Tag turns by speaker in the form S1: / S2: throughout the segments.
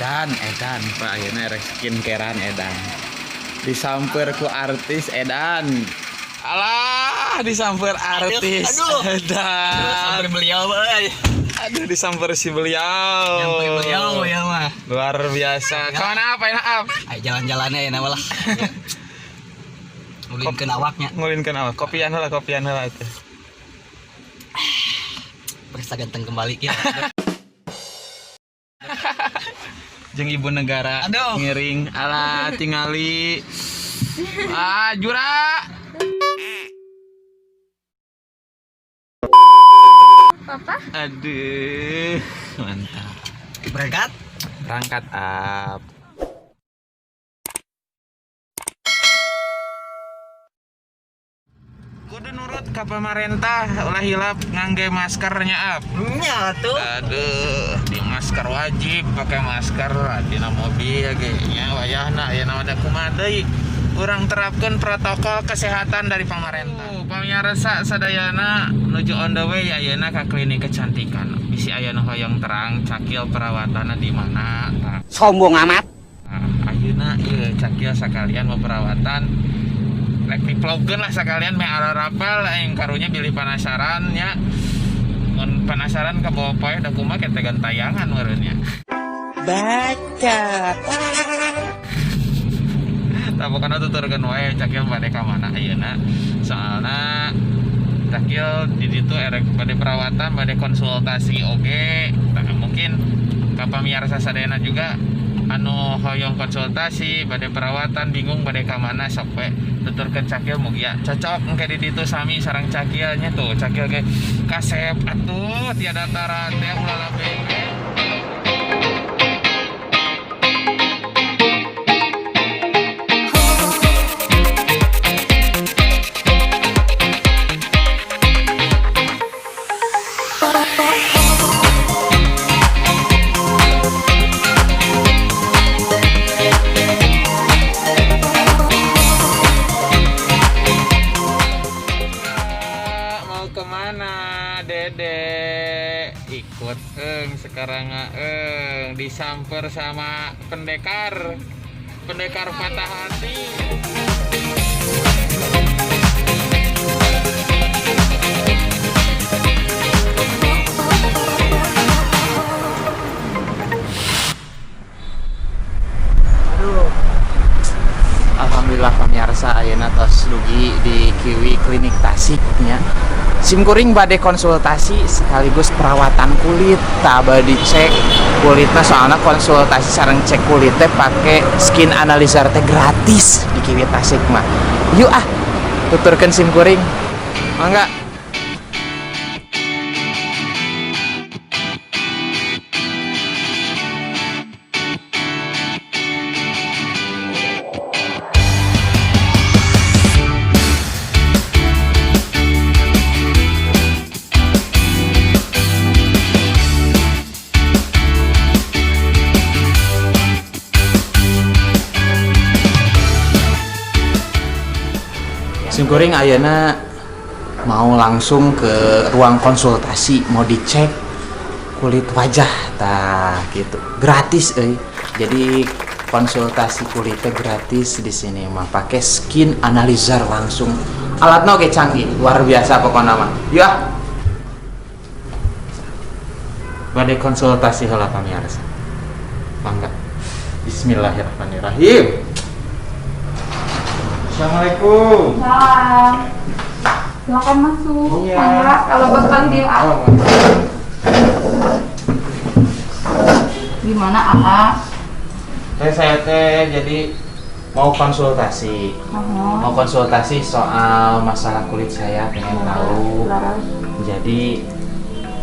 S1: Edan, edan, Pak, ayeuna erek skincarean edan. Disamper ku artis edan. Alah, disamper artis.
S2: Aduh, aduh.
S1: Edan.
S2: Sampai beliau euy.
S1: Aduh, disamper si beliau.
S2: Nyampe beliau ya mah.
S1: Luar biasa. Kemana apa ya, Ap?
S2: Ayo jalan-jalannya ya nama lah. Ngulinkeun awaknya.
S1: Ngulinkeun awak. Kopian heula, kopian heula itu.
S2: Periksa ganteng kembali ya.
S1: Jeung ibu negara.
S2: Aduh.
S1: Ngiring. Alah, tingali. Ah, jura.
S3: Papa?
S1: Aduh, mantap.
S2: Berangkat.
S1: Berangkat, Ap. Kudu nurut ka pamarentah, ulah hilap ngangge maskernya, Ap.
S2: Nya tuh.
S1: Aduh, di masker wajib pakai masker dina mobil ge nya wayahna aya nama da kumaha deui. Urang terapkeun protokol kesehatan dari pamarentah. Pamirsa sadayana nuju on the way ayeuna ka klinik kecantikan. Bisi aya nu hoyong terang cakil perawatanna di mana tah.
S2: Sombong amat.
S1: Nah, ayeuna ieu cakil sakalian mau perawatan. Rek diplogeun lah sakalian meh ararapel aing karunya bilih penasaran nya. Mun penasaran ka bawa poe da kumaha ketegan tayangan meureun nya.
S2: Baca.
S1: Tah pokona tuturkeun wae cakil bade ka mana ayeuna. Soalna cakil di ditu erek bade perawatan, bade konsultasi oge. Tah mungkin ka pamirsa sadayana juga anu hoyong konsultasi bade perawatan bingung bade ka mana sok we tuturkeun cakil mugia cocok engke di ditu sami sareng cakilnya tuh cakil ge kasep atuh tiada tara teh ulah labeh. Mau kemana Dede? Ikut eng sekarang eng disamper sama pendekar, pendekar patah hati. Aduh. Alhamdulillah pemirsa ayeuna tos dugi di Kiwi Klinik Tasik nya. Sim kuring bade konsultasi sekaligus perawatan kulit. Tah bade dicek kulitnya soalnya konsultasi sareng cek kulit teh pake skin analyzer teh gratis di Kiwi Tasik mah. Yuk ah, tuturkeun sim kuring. Mangga. Sim kuring ayeuna mau langsung ke ruang konsultasi, mau dicek kulit wajah tah gitu. Gratis euy. Jadi konsultasi kulitnya gratis di sini mah pakai skin analyzer langsung. Alatnya oke canggih, luar biasa pokoknya mah. Yuk ah. Bade konsultasi heula pamirsa. Mangga. Bismillahirrahmanirrahim. Assalamualaikum.
S3: Salam. Silakan masuk.
S1: Iya.
S3: Mangga kalau berpanggil A.
S1: Oh.
S3: Gimana AA?
S1: Teh, saya teh jadi mau konsultasi.
S3: Oh.
S1: Mau konsultasi soal masalah kulit saya, pengen tahu.
S3: Laras.
S1: Jadi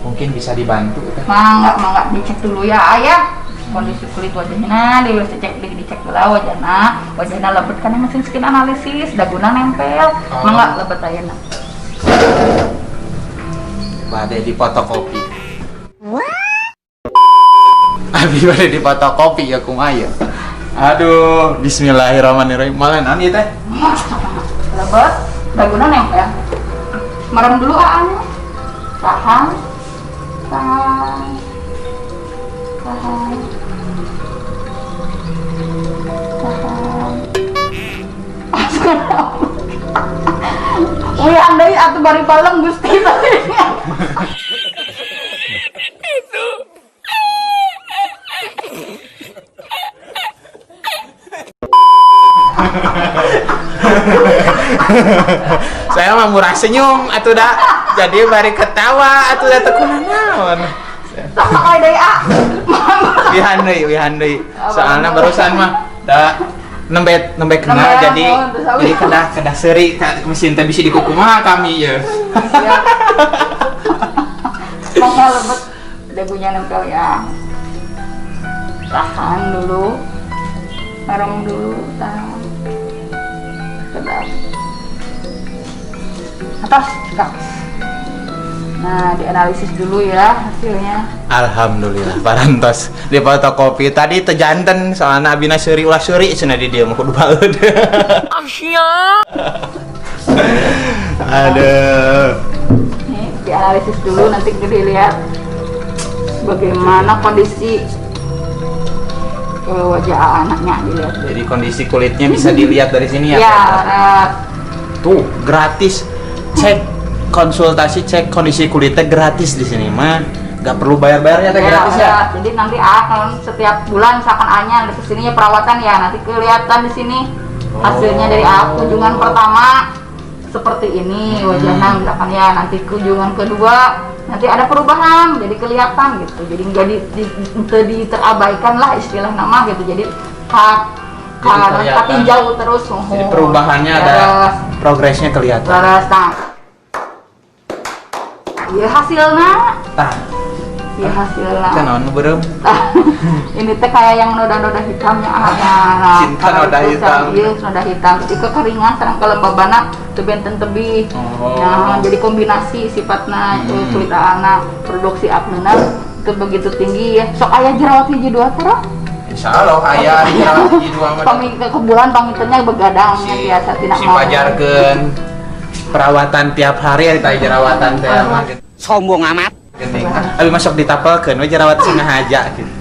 S1: mungkin bisa dibantu teh.
S3: Mangga, mangga dicek dulu ya ayah. Kondisi kulit wajahnya, nah, dicek, dicek dulu wajahnya. Wajahnya lebet karena mesin skin analisis, daguna nempel.
S1: Oh.
S3: Mangga lebet ayeuna.
S1: Bade di fotokopi. Abi bade di fotokopi ya kumaha ya. Aduh, bismillahirrahmanirrahim. Malenan ieu teh.
S3: Lebet, daguna nempel. Merem dulu aanya. Tahan. Tahan. Tahan. Wihan deui atuh bari palem Gusti.
S1: Saya mah murah senyum atuh da. Jadi bari ketawa atuh da teu kunaon.
S3: Sok sakali deui ah.
S1: Wihan deui. Soalna barusan mah da nembe kena jadi jadi kedah seuri ka mesin teh bisi dikukumaha kami ye.
S3: Mangga lebet dagunya nempel ya. Tahan dulu. Merem dulu, tahan. Kedap. Atas, cekak. Nah, dianalisis dulu ya hasilnya.
S1: Alhamdulillah, parantos di fotokopi tadi teu janten soalna abina seuri ulah seuri cenah di dieu mah kudu baeud. Aduh.
S3: Nih, dianalisis dulu nanti dilihat bagaimana kondisi wajah anaknya dilihat.
S1: Jadi kondisi kulitnya bisa dilihat dari sini ya?
S3: Ya.
S1: Tuh, gratis. Cek konsultasi, cek kondisi kulitnya gratis di sini mah. Nggak perlu bayar-bayarnya teh, gratis ya.
S3: Jadi nanti kalau setiap bulan misalkan A-nya nanti kesininya perawatan ya, nanti kelihatan di sini hasilnya dari A kunjungan pertama seperti ini wajahnya misalkan ya, nanti kunjungan kedua nanti ada perubahan, jadi kelihatan gitu. Jadi nggak terabaikan lah istilah nama gitu. Jadi hak jauh terus.
S1: Jadi perubahannya ada progresnya kelihatan.
S3: Terus, nah. Ya hasilnya.
S1: Tah.
S3: Ya hasilnya.
S1: Naon nu beureum?
S3: Ini teh kayak yang noda-noda hitamnya ah.
S1: Cinta noda hitam.
S3: Iya, noda hitam. Jadi kekeringan sareng kelembabana teu benten tebih. Nah, jadi kombinasi sifatna kulit anak produksi aknena itu begitu tinggi ya. Sok aya jerawat hiji dua teh.
S1: Insyaallah aya jerawat hiji dua mah.
S3: Pami ke bulan pangitennya begadangnya biasa tidak
S1: si pajarkeun perawatan tiap hari eta jerawatan teh mah.
S2: Sombong amat.
S1: Geuning. Abi masuk ditapelkeun we jerawat sengaja gitu.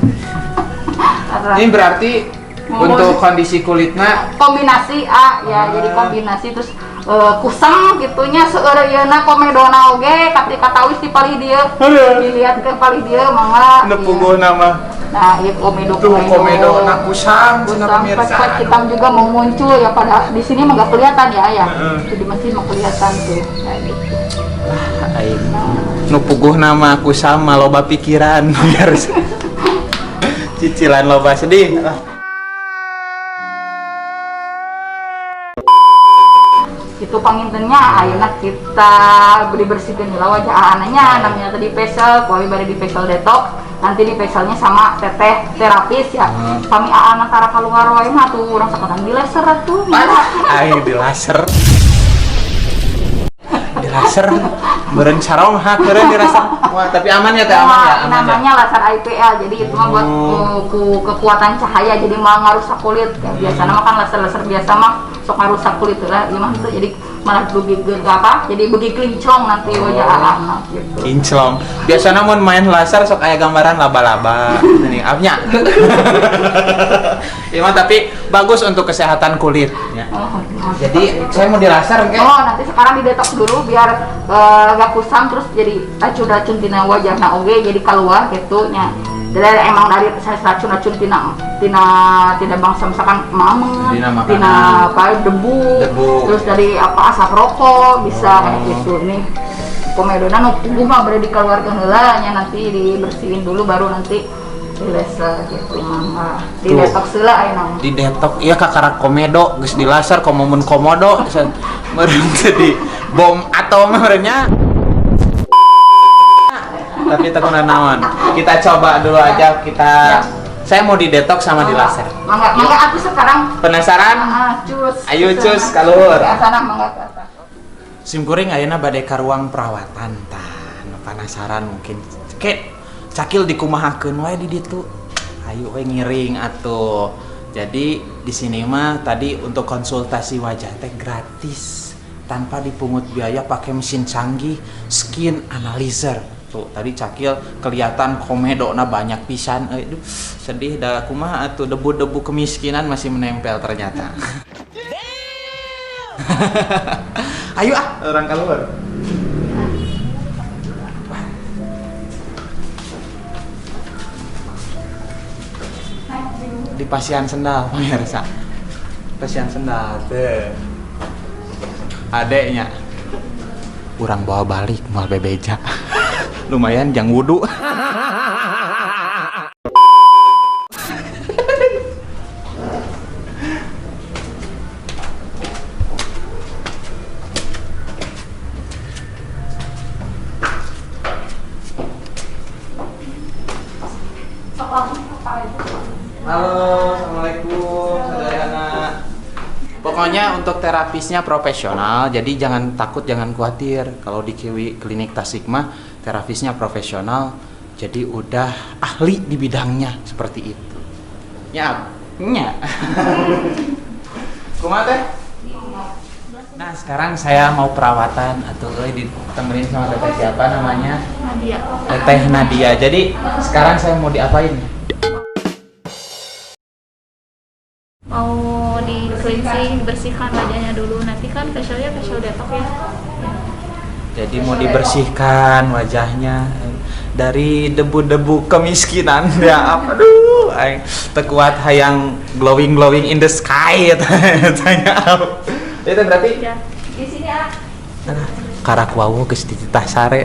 S1: Ini berarti untuk kondisi kulitna
S3: kombinasi A ya, jadi kombinasi terus kusam gitunya seueur yeuna komedona oge katawis di palih dieu. Dilihat ke palih dieu mangga.
S1: Nu puguhna mah.
S3: Nah, ieu komedo.
S1: Tuh komedona kusam cenah pemirsa.
S3: Pet hitam juga mau muncul ya, pada di sini mah enggak kelihatan ya ya. Jadi mesin mau kelihatan tuh. Kayak gitu.
S1: Lah aing. Nu puguhna mah kusam mah loba pikiran biar cicilan loba sedih.
S3: Itu pangintennya ayeuna kita beri bersihkeun heula wajah anaknya, namanya tadi facial, kuwi bari di facial detox, nanti di facialnya sama teteh terapis ya. Pami aana tara kaluar wae mah tuh urang sakotan di laser atuh.
S1: Aing di laser. Di laser beureun sarong hak beureun di laser. Wah, tapi aman ya teh, aman ya, aman.
S3: Namanya laser IPL, jadi itu mah buat kekuatan cahaya, jadi mau ngarusak kulit. Kayak biasanya mah kan laser-laser biasa mah sok ngarusak kulit lah, ieu mah itu jadi malah begi apa? Jadi begi kinclong nanti wajah anak gitu.
S1: Kinclong. Biasanya mun main laser sok aya gambaran laba-laba gitu nih, apnya. Ieu mah tapi bagus untuk kesehatan kulit ya.
S3: Oh,
S1: jadi saya mau di laser engke.
S3: Oh, nanti sekarang di detox dulu biar gak kusam, terus jadi racun-racun tina wajahna oge jadi keluar gitu nya. Jadi emang dari racun-racun tina bangsa misalkan mame, tina apa debu, terus dari apa asap rokok bisa kayak gitu nih. Komedona nu puguh mah bade dikeluarkeun heula nya, nanti dibersihin dulu baru nanti di laser gitu mah. Di detox heula ayeuna.
S1: Di detox iya kakara komedo geus di laser komomun komodo meureun jadi bom atom meureunnya. Tapi tekuna naon. Kita coba dulu aja kita. Saya mau di detox sama di laser.
S3: Mangga, mangga aku sekarang.
S1: Penasaran?
S3: Cus.
S1: Ayo cus kaluhur.
S3: Sana mangga ke atas.
S1: Sim kuring ayeuna bade ka ruang perawatan tah. Penasaran mungkin. Kek cakil dikumahakeun wae di ditu. Ayo we ngiring atuh. Jadi di sini mah tadi untuk konsultasi wajah teh gratis tanpa dipungut biaya, pakai mesin canggih skin analyzer. Tuh tadi cakil kelihatan komedona banyak pisan. Aduh, sedih dah kumaha atuh, debu-debu kemiskinan masih menempel ternyata. Ayo ah, orang keluar. Di pasian sendal pemirsa. Pasian sendal teh. Adeknya. Urang bawa balik moal bebeja. Lumayan jang wudu. Halo, assalamualaikum saudara. Pokoknya untuk terapisnya profesional, jadi jangan takut, jangan khawatir. Kalau di Klinik Tasik mah terapisnya profesional, jadi udah ahli di bidangnya seperti itu. Ya, nya. Kumaha teh? Nah, sekarang saya mau perawatan atau ditemenin sama teteh siapa namanya?
S3: Nadia.
S1: Teteh Nadia. Jadi sekarang saya mau diapain?
S3: Mau di cleansing, bersihkan wajahnya dulu. Nanti kan facialnya facial detox ya.
S1: Jadi mau dibersihkan wajahnya dari debu-debu kemiskinan ya. Aduh, aing teu kuat hayang glowing glowing in the sky tanya. Itu berarti
S3: Ya. Di sini ah.
S1: Karak wawuh geus dititah sare.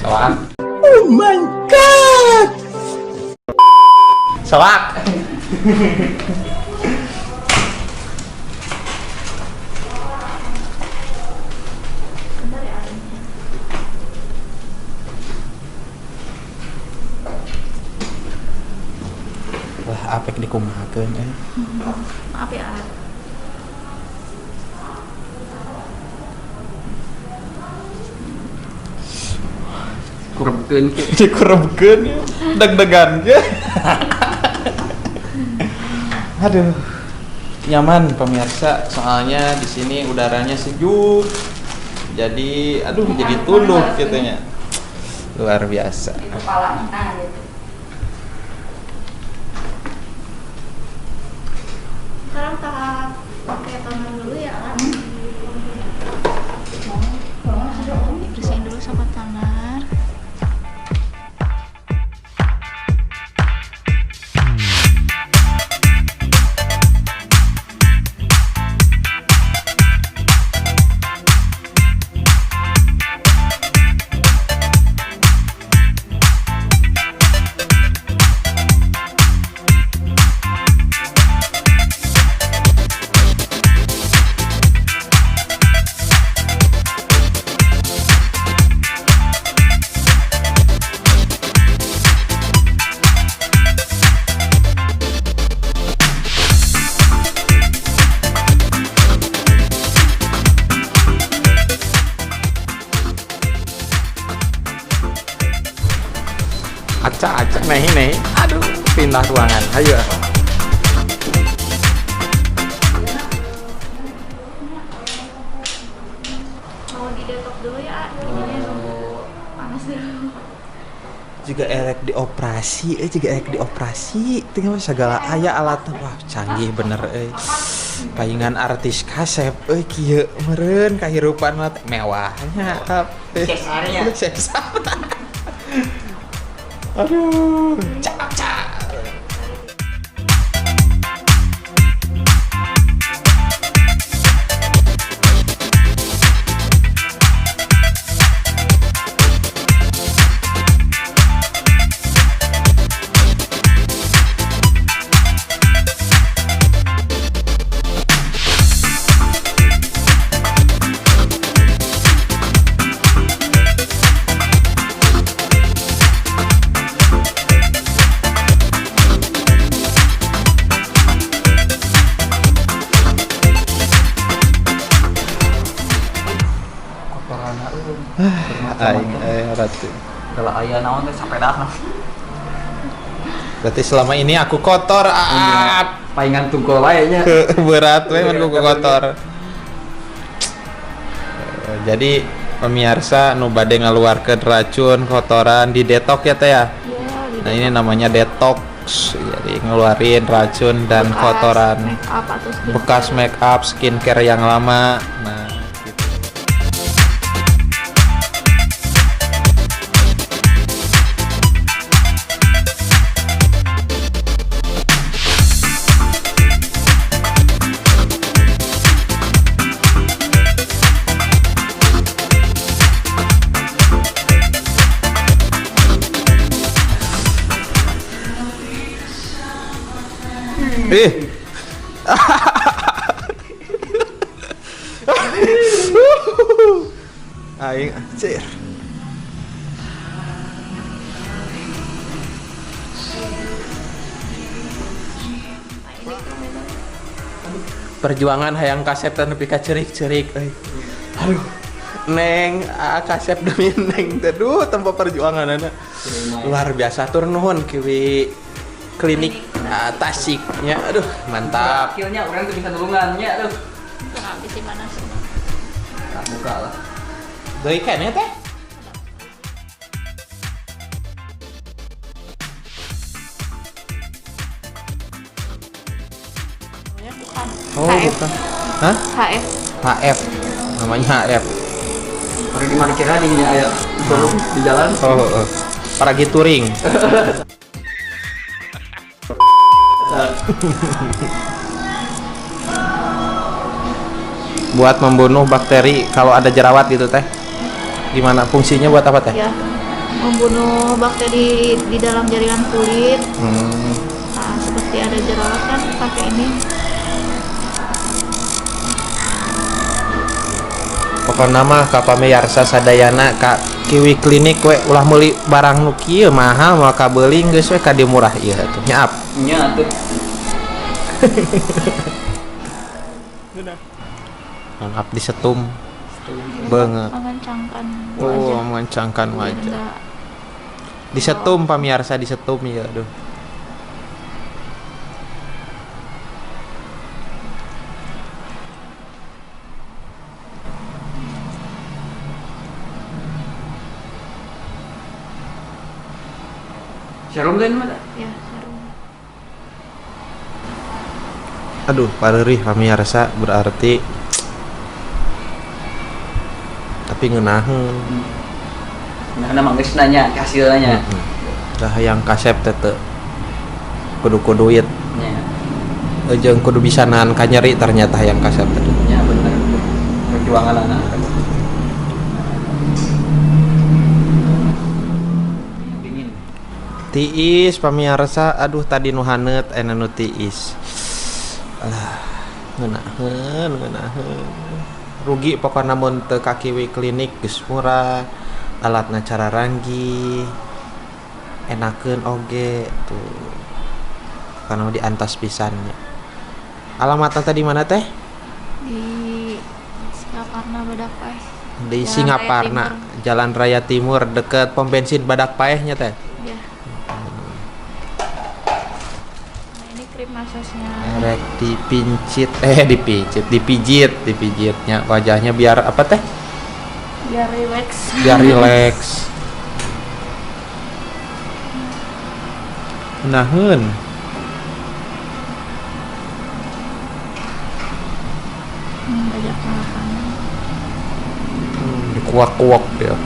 S1: Soak. Oh my god. Soak.
S3: Bentar ya.
S1: Wah, apek dikumahakeun eh.
S3: Maaf ya.
S2: Kurebkeun ke.
S1: Dikurebkeun ya. Deg-degan ya. Aduh. Nyaman pemirsa, soalnya di sini udaranya sejuk. Jadi, aduh jadi tunduh gitunya. Luar biasa.
S3: Di kepala. Nah, gitu. Sekarang tahap pakai toner dulu ya, An. Bersihin dulu sama toner.
S1: Acak acak nih nih. Aduh, pindah ruangan. Ayo.
S3: Mau di detox dulu ya, ininya nunggu panas dulu.
S1: Juga erek dioperasi, juga erek dioperasi. Tinggal segala aya alat. Wah, canggih bener euy. Paingan artis kasep euy kieu meureun kahirupan mah mewahnya.
S2: Cesarnya.
S1: Cesar. Aduh, cak cak. Aing ratu.
S2: Kalau aya naon teh sapedahna.
S1: Berarti selama ini aku kotor, aap.
S2: Paingan tungkol wae nya.
S1: Berat we mun ku kotor. Jadi pemirsa nu bade ngaluarkeun racun kotoran di detox ya teh ya.
S3: Iya,
S1: Nah, ini namanya detox. Detox, jadi ngeluarin racun dan
S4: bekas
S1: kotoran,
S4: make up atau skincare.
S1: Bekas make up, skincare yang lama. Nah, gitu. Ih. Aing anjir. Perjuangan hayang kasep teh nepi ka ceurik-ceurik euy. Aduh. Neng, kasep demi neng teh duh tanpa perjuanganana. Luar biasa, tur nuhun Kiwi Klinik Tasiknya. Aduh, mantap.
S2: Akhirnya orang tuh bisa nulungannya tuh.
S4: Nggak habis di mana sih?
S2: Nah, buka lah.
S1: Deui keneh teh.
S4: Bukan.
S1: Oh,
S4: HF.
S1: bukan. Hah?
S4: HF.
S1: HF. Namanya HF.
S2: Orang di parkiran ini ayo belum di jalan.
S1: Oh, oh. Paragi touring. Buat membunuh bakteri kalau ada jerawat gitu teh. Gimana fungsinya, buat apa teh?
S4: Ya, membunuh bakteri di dalam jaringan kulit. Nah, seperti ada jerawat kan pakai ini.
S1: Pokokna mah ka pamiarsa sadayana ka Kiwi Klinik we ulah meuli barang nu kieu mahal, moal kabeuli, geus we ka dieu murah ieu atuh nya ap.
S2: Nya tuh.
S1: Non ap disetum banget.
S4: Mengencangkan
S1: Oh,
S4: wajah.
S1: mengencangkan
S4: Biar
S1: wajah.
S4: nggak
S1: Disetum pamiarsa, disetum ya aduh.
S2: Serum teh ini mah.
S4: Ya, serum.
S1: Aduh, pareurih pamiarsa, berarti tapi ngeunaheun.
S2: Nah, nama geus nanya hasilnya.
S1: Dah yang kasep teh teu kudu ku duit.
S2: Nya.
S1: Jeung kudu bisa nahan kanyeri ternyata hayang kasep teh.
S2: Nya bener. Perjuangan anak. Dingin.
S1: Tiis pamiarsa, aduh tadi nu haneut aya nu tiis. Alah, ngeunaheun, ngeunaheun. Rugi pokona mun teu ka Kiwi Klinik, geus murah, alatna cara ranggih, enakeun oge tuh. Karena diantos pisan nya. Alamatna tadi mana teh?
S4: Di Singaparna Badak Paeh.
S1: Di
S4: Jalan Raya
S1: Singaparna,
S4: Timur.
S1: Jalan Raya Timur deket pom bensin Badak Paehnya teh.
S4: Ya. Nah, ini krim massage-nya.
S1: Erek dipincit, dipijit, dipijit, dipijitnya wajahnya biar apa teh?
S4: Biar relax.
S1: Biar relax. Naheun.
S4: Banyak makanan.
S1: Dikuak-kuak dia.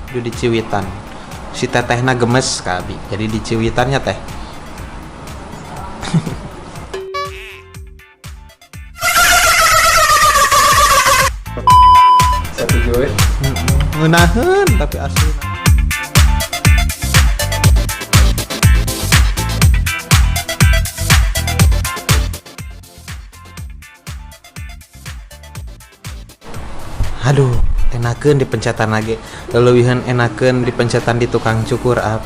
S1: Itu diciwitan. Si tetehna gemes kabi. Jadi diciwitannya teh.
S2: Satu joe.
S1: Ngeunaheun tapi asli. Aduh, enakeun dipencetan lagi. Leuwihan enakeun dipencetan di tukang cukur ap.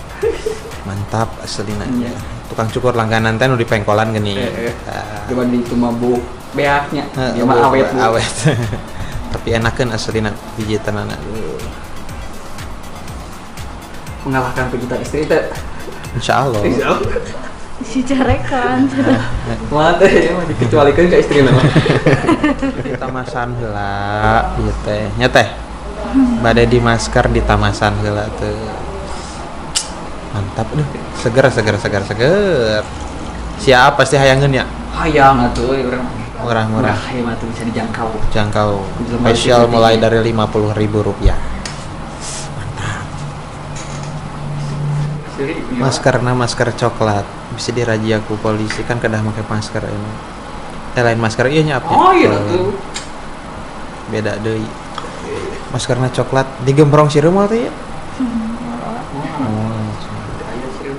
S1: Mantap aslina.
S2: Iya.
S1: Tukang cukur langganan teh nu di pengkolan gini.
S2: Heeh. Coba di itu mah bu beaknya.
S1: Heeh,
S2: Dia mah
S1: bu,
S2: awet bu.
S1: Awet. Tapi enakeun aslina pijitanana.
S2: Mengalahkan pijitan istri teh.
S1: Insyaallah.
S2: Insya Allah.
S4: Dicarekan.
S2: Kumaha teh mah dikecualikeun ka istrina mah.
S1: Ditamasan heula ieu teh. Nya teh. Bade di masker ditamasan heula teh. Mantap aduh. Seger seger seger seger. Siap pasti hayangeun ya.
S2: Hayang atuh euy urang.
S1: Murah-murah.
S2: Murah ya mah tuh bisa dijangkau.
S1: Jangkau.
S2: Bisa
S1: Facial
S2: mulai
S1: mulai dari Rp50.000. Mantap.
S2: Seri,
S1: Maskerna masker coklat. Bisa dirajia ku polisi kan kedah make masker ini. Eh lain masker ieu nya apa?
S2: Oh iya tuh.
S1: Beda deui. Maskerna coklat digemprong sireum mah teh ya. Oh.
S2: Aya sieun.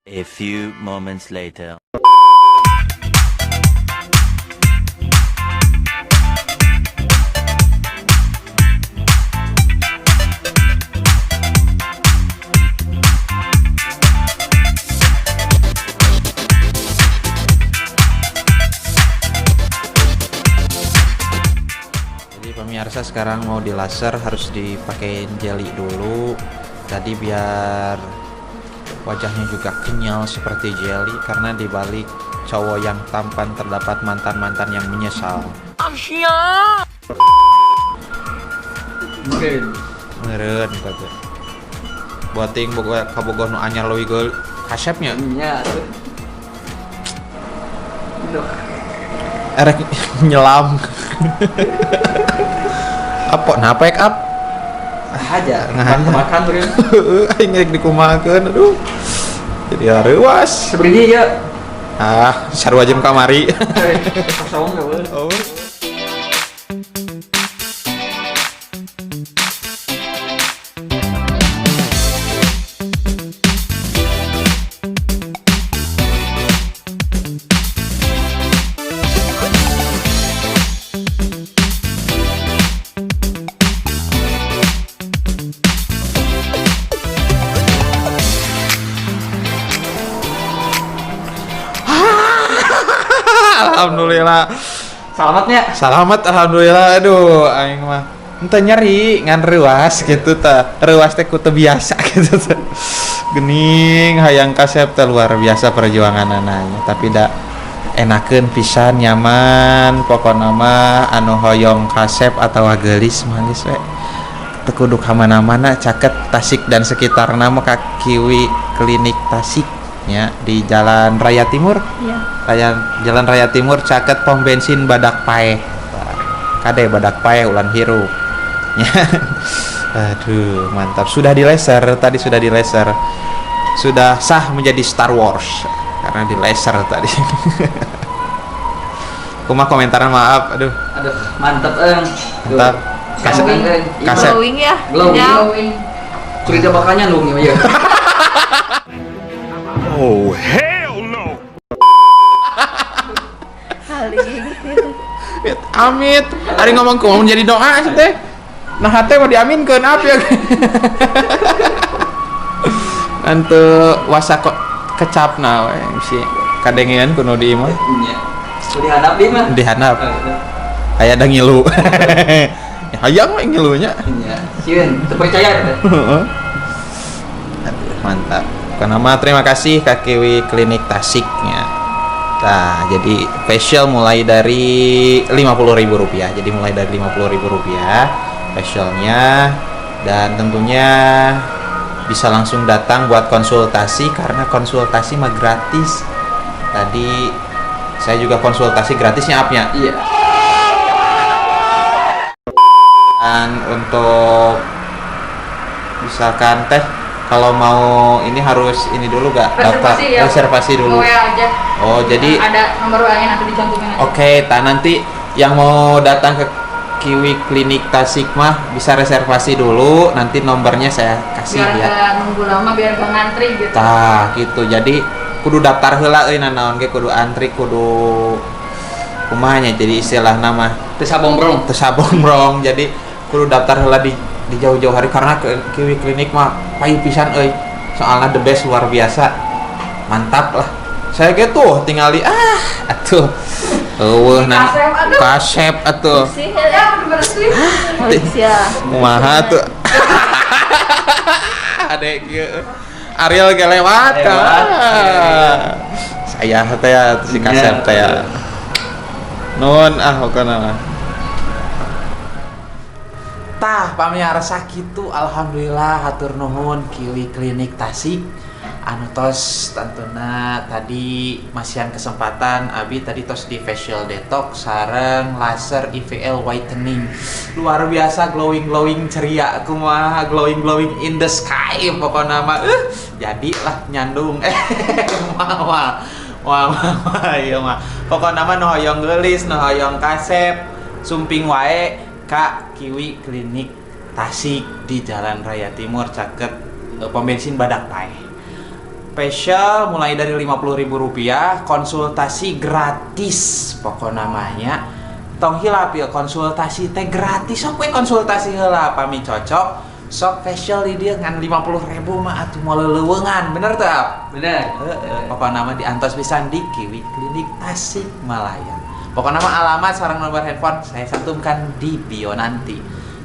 S5: A few moments later.
S1: Jadi pemirsa sekarang mau di laser harus dipakein jelly dulu. Tadi biar wajahnya juga kenyal seperti jelly karena di balik cowok yang tampan terdapat mantan-mantan yang menyesal.
S2: Mungkin.
S1: Meureun kata. Buating boga kabogoh nu anyar leuwih geul kasepnya.
S2: Nya atuh. Duh.
S1: Erek nyelam. Apa napa ek up?
S2: Aja.
S1: Ngahaja.
S2: Makan meureun.
S1: Aing rek dikumahakeun aduh. Jadi hareuwas.
S2: Sebenarnya ya.
S1: Ah, sarua jeung kamari.
S2: Kosong eueuh.
S1: Oh. Alhamdulillah.
S2: Selamatnya.
S1: Selamat alhamdulillah. Aduh, aing mah henteu nyeri ngan reuas gitu tah. Reuas teh ku teu biasa gitu tah. Gening hayang kasep teh luar biasa perjuanganana tapi da enakeun pisan nyaman pokona mah anu hoyong kasep atawa geulis mah geus we. Teu kudu ka mana-mana caket Tasik dan sekitarna mah ka Kiwi Klinik Tasik nya di Jalan Raya Timur.
S4: Iya.
S1: Jalan Raya Timur caket pom bensin Badak Paeh. Kade Badak Paeh ulan hirup. Ya. Aduh, mantap. Sudah di laser, tadi sudah di laser. Sudah sah menjadi Star Wars karena di laser tadi. Kumaha komentarnya maaf, aduh.
S2: Aduh, mantap euy.
S1: Mantap. Kasep. Kasep.
S4: Glowing ya.
S2: Glowing.
S4: Ya.
S2: Glowing. Curiga bakalnya nung ya.
S6: Oh, hell no!
S4: Kali.
S1: Amit, ari ngomong kumaha jadi doa sih teh. Nah, hate mah diaminkeun ap ya. Nanti wasa kok kecapna we si kadengean kuno di imah.
S2: Nya. Dihandap di mah.
S1: Dihandap. Aya da ngilu. Hayang we ngilunya.
S2: Nya. Sieun, teu percaya teh.
S1: Aduh, mantap. Karena mah terima kasih Kak Kiwi Klinik Tasiknya. Nah, jadi facial mulai dari Rp50.000. Jadi mulai dari Rp50.000 facialnya, dan tentunya bisa langsung datang buat konsultasi karena konsultasi mah gratis. Tadi saya juga konsultasi gratisnya apnya.
S2: Iya.
S1: Dan untuk misalkan teh kalau mau ini harus ini dulu gak? Daftar
S3: Reservasi ya.
S1: reservasi dulu.
S3: WA aja.
S1: Oh, jadi
S3: ada nomor WA-nya nanti dicantumin aja.
S1: Oke, ta nanti yang mau datang ke Kiwi Klinik Tasik mah bisa reservasi dulu, nanti nomornya saya kasih
S3: Biar
S1: ya.
S3: nggak nunggu lama, biar nggak ngantri gitu.
S1: Tah, gitu. Jadi kudu daftar heula euy nanaon ge kudu antri kudu kumaha nya jadi istilah nama
S2: Teu sabongbrong.
S1: teu sabongbrong. Jadi kudu daftar heula di jauh-jauh hari karena ke Kiwi Klinik mah payu pisan euy. Soalnya the best luar biasa. Mantap lah. Saya gitu tingali ah atuh. Eueuh na kasep atuh.
S3: Ya, bersih.
S4: Malaysia.
S1: Kumaha tuh? Adek kieu. Ariel ge lewat kan. Saya teh ya si kasep teh ya. Nuhun ah pokona mah. Tah pamiarsa kitu alhamdulillah hatur nuhun Kiwi Klinik Tasik anu tos tantuna tadi masihan kesempatan abi tadi tos di facial detox sareng laser IVL whitening luar biasa glowing glowing ceria kumaha glowing glowing in the sky pokoknya mah jadilah nyandung wah wah wah iya mah pokoknya mah nu hoyong geulis nu hoyong kasep sumping wae ka Kiwi Klinik Tasik di Jalan Raya Timur caket pom bensin Badak Paeh. Facial mulai dari Rp50.000, konsultasi gratis pokok namanya. Tong hilap ya konsultasi teh gratis sok we konsultasi heula pami cocok sok facial di dieu ngan 50.000 mah atuh moal leuweungan bener teu?
S2: Bener.
S1: Heeh, pokokna mah diantos pisan di Kiwi Klinik Tasikmalaya. Pokoknya mah alamat sareng nomor handphone saya cantumkan di bio nanti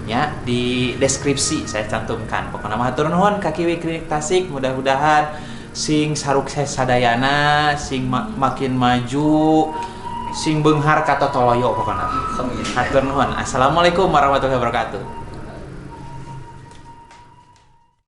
S1: ya, di deskripsi saya cantumkan. Pokoknya mah hatur nuhun ka Kiwi Klinik Tasik, mudah-mudahan sing sarukses sadayana, sing makin maju, sing beunghar ka totoloyo pokokna. Hatur nuhun. Assalamualaikum warahmatullahi wabarakatuh.